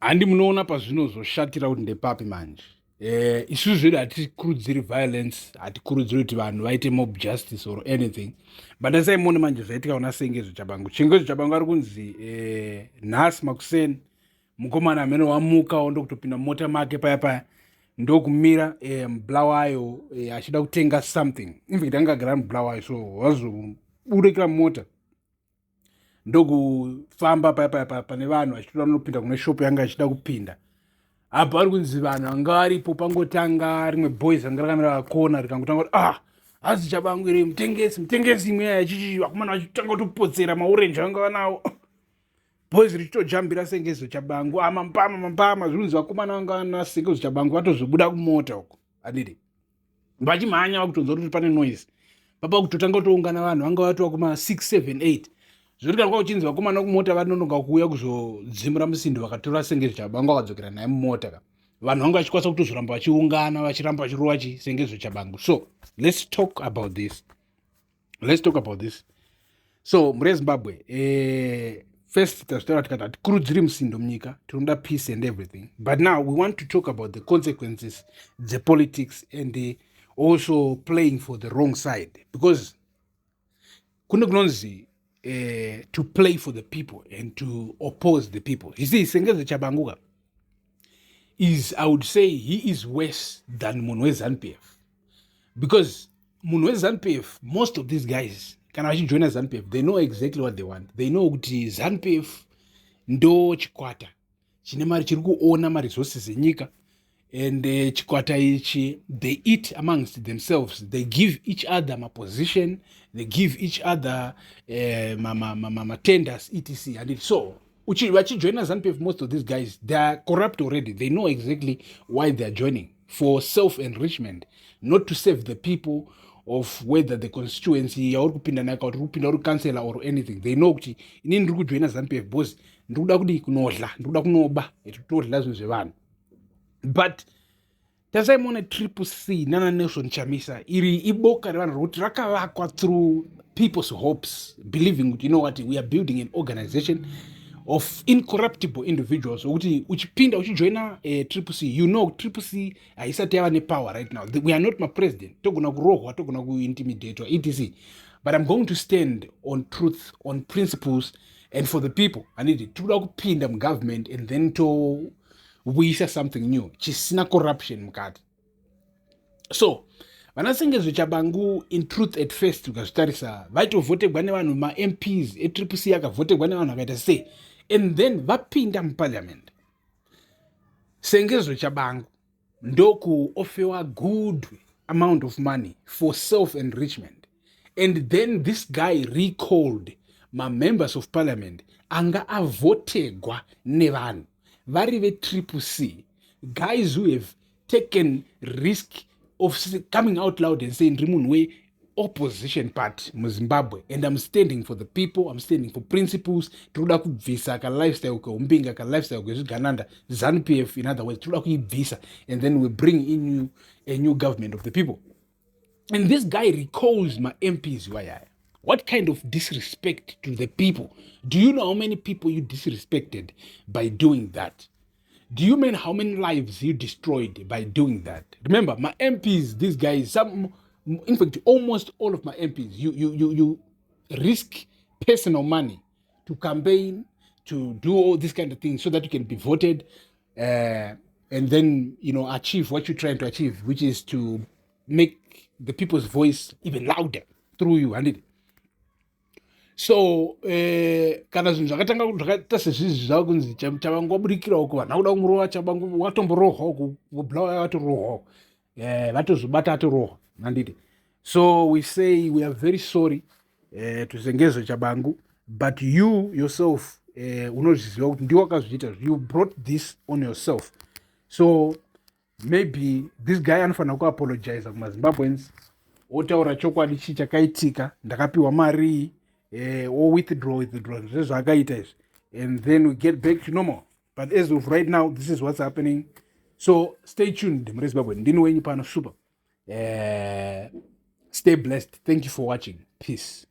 Handi munoona pazvinozoshatira kuti ndepapi manje. Isusu zvedu hatikurudziri violence, hatikurudziri kuti vanhu vaite mob justice or anything, but asai muone manje zvaitika kuna Sengezo Chabangu. Sengezo Chabangu ari kunzi nhasi makuseni mukomana amene wamuka ndokutopinda mumota make paya paya, ndokumira muBulawayo achida kutenga something. Infact, anga agara muBulawayo, so wazoburekera mumota, ndokufamba paya paya pane vanhu vachitoda kunopinda kune shopu yanga achida kupinda. Apa ari kunzi vanhu vanga varipo, pangotanga rimwe boys ranga rakamira vakona, rikangotanga kuti, "Ah, hazi Chabangu iri, mutengesi, mutengesi." Imwe yachichi vakomana vachitanga kutopotsera maorenji vanga vanawo, boys richitojambira Sengezo Chabangu, amambama mambama. Zvinonzi vakomana vanga vana Sengezo Chabangu vatozobuda kumota uko, handiti, vachimhanya, vakutonzwa kuti pane noise papa, kutotanga kutoungana vanhu vanga vatova kuma 6, 7, 8, zvoti kana kwakuchinzi vakomana kumota vanonoka kuuya kuzodzimura musindo, vakatora Sengezo Chabangu, vakadzokera naye mumota ka. Vanhu vanga vachikwanisa kutozoramba vachiungana, vachiramba vachirova chiSengezo Chabangu. So let's talk about this, let's talk about this. So mhuri yeZimbabwe, first tazvitaura tikati hatikurudziri musindo munyika, tinoda peace and everything, but now we want to talk about the consequences dzepolitics and also playing for the wrong side, because kune kunonzi to play for the people and to oppose the people. You see, Sengezo Chabangu ka is, I would say he is worse than munhu weZANU PF, because munhu weZANU PF, most of these guys kana vachijoina ZANU PF, they know exactly what they want. They know kuti ZANU PF ndo chikwata chine mari, chiri kuona maresources enyika, and chikwata ichi, they eat amongst themselves, they give each other maposition, they give each other matenders, etc, and so vachijoina ZANU PF, most of these guys, they are corrupt already. They know exactly why they are joining: for self enrichment, not to save the people of whether the constituency yauri kupinda nayo, kana kuti uri kupinda uri councillor or anything. They know kuti inini ndiri kujoina ZANU PF because ndiri kuda kudii? Kunodla, ndiri kuda kunoba, todla zvinhu zvevanhu. But tasaimuona Triple C nana Nelson Chamisa, iri iboka revanhu rokuti rakavakwa through people's hopes, believing kuti, you know what, we are building an organization of incorruptible individuals, wokuti uchipinda, uchijoina Triple C, you know Triple C haisati yava nepower right now. We are not mapresident, togona kurohwa, togona kuintimidatwa, etc, but I'm going to stand on truth, on principles and for the people. Handiti tikuda kupinda mugovernment and then touyisa something new chisina corruption mukati. So vanaSengezo Chabangu, in truth, at first ukazvitarisa, vaitovhotegwa nevanhu, maMPs eTriple C akavhotegwa nevanhu vakaita sei, and then vapinda muparliament, Sengezo Chabangu ndokuofferwa good amount of money for self enrichment, and then this guy recalled mamembers of parliament anga avhotegwa nevanhu vari veTriple C, guys who have taken risk of coming out loud and saying, "Ndiri munhu weopposition party muZimbabwe and I'm standing for the people, I'm standing for principles. Tinoda kubvisa kalifestyle keumbinga, kalifestyle kwezvigananda, ZANU PF in other words, tinoda kuibvisa, and then we bring in you a new government of the people." And this guy recalls maMPs wayaya. What kind of disrespect to the people? Do you know how many people you disrespected by doing that? Do you mean how many lives you destroyed by doing that? Remember, my MPs, these guys, some, in fact, almost all of my MPs, you risk personal money to campaign, to do all these kind of things so that you can be voted and then achieve what you're trying to achieve, which is to make the people's voice even louder through you. And so kana zvinhu zvakatanga zvakaita sezvizvi, zvava kunzi Chabangu waburikira uko, vanhu vakuda kumurova. Chabangu watomborohwa uku, Bulawayo watorohwa, vatozobata, atorohwa, handiti? So we say we are very sorry to Sengezo Chabangu, but you yourself unozviziva kuti ndiwe wakazviita. You brought this on yourself. So maybe this guy anofanira kuapologiza kumaZimbabweans, otaura chokwadi, chii chakaitika, ndakapiwa mari, owithdraw, withdraw zvezvaakaita izvi, and then we get back to normal. But as of right now, this is what's happening. So stay tuned, mhuri Zimbabwe. Ndini wenyu pano, super. Stay blessed. Thank you for watching. Peace.